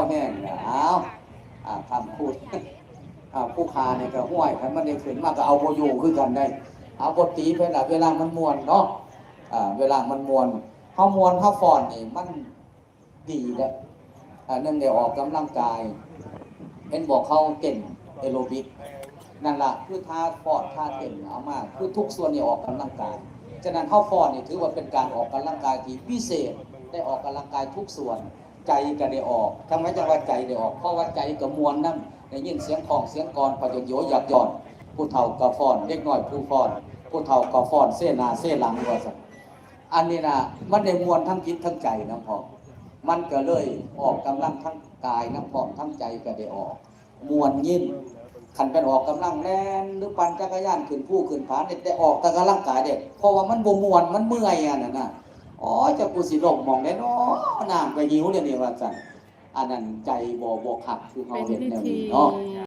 ແຮງແລ້ວ ອ້າວ ອ່າ ຄຳພູດ ອ່າ ຜູ້ຂ້ານີ້ກໍ ຫ້ວຍ ຄັນມັນໄດ້ຂຶ້ນມາກໍເອົາບໍ່ຢູ່ຄືກັນໄດ໋ ເອົາບໍ່ຕີໄປລະ ເວລາມັນມ່ວນເນາະ ອ່າ ເວລາມັນມ່ວນ ເຮົາມ່ວນເຮົາຟ້ອນນີ້ມັນດີແຫຼະ ອ່າ ໜຶ່ງໄດ້ອອກກຳລັງກາຍ ເຫັນບໍ່ ເຂົາເຕັ້ນແອໂຣບິກ ນັ້ນລະ ຄືທ່າຟ້ອນທ່າເຕັ້ນ ເອົາມາ ຄືທຸກສ່ວນນີ້ອອກກຳລັງກາຍ ສະນັ້ນເຮົາຟ້ອນນີ້ຖືວ່າເປັນການອອກກຳລັງກາຍທີ່ພິເສດ ໄດ້ອອກກຳລັງກາຍທຸກສ່ວນ ໃຈກໍໄດ້ອອກ ທຳໄມຈັ່ງວ່າໃຈໄດ້ອອກ ເພາະວ່າໃຈກໍມ່ວນນຳ ໄດ້ຍິນສຽງຄ້ອງສຽງກອນ ພະຍົນໂຍຍັກຍ້ອນ ຜູ້ເຖົ້າກໍຟ້ອນ ເດັກນ້ອຍຜູ້ຟ້ອນ ຜູ້ເຖົ້າກໍຟ້ອນເຊໜ້າເຊຫຼັງວ່າຊັ້ນ ອັນນີ້ນະ ມັນໄດ້ມ່ວນທັງຈິດທັງໃຈນຳພ້ອມ ມັນກໍເລີຍອອກກຳລັງທັງກາຍນຳພ້ອມ ທັງໃຈກໍໄດ້ອອກ ມ່ວນຍິນ ຄັນແມ່ນອອກກຳລັງແລ່ນ ຫຼື ປັ່ນຈັກກະຍານຂຶ້ນພູຂຶ້ນຜານີ້ ແຕ່ອອກແຕ່ກຳລັງກາຍເດ້ ເພາະວ່າມັນບໍ່ມ່ວນ ມັນເມື່ອຍອັນນັ້ນນະ ໂອ້ຍ ຈັກກູຊິລົງໝ່ອງໃດເນາະ ນ້ຳກໍຫິວແລ້ວນີ້ວ່າຊັ້ນ ອັນນັ້ນໃຈບໍ່ ບໍ່ຄັກຄືເຮົາເຮັດແນວນີ້ເນາະ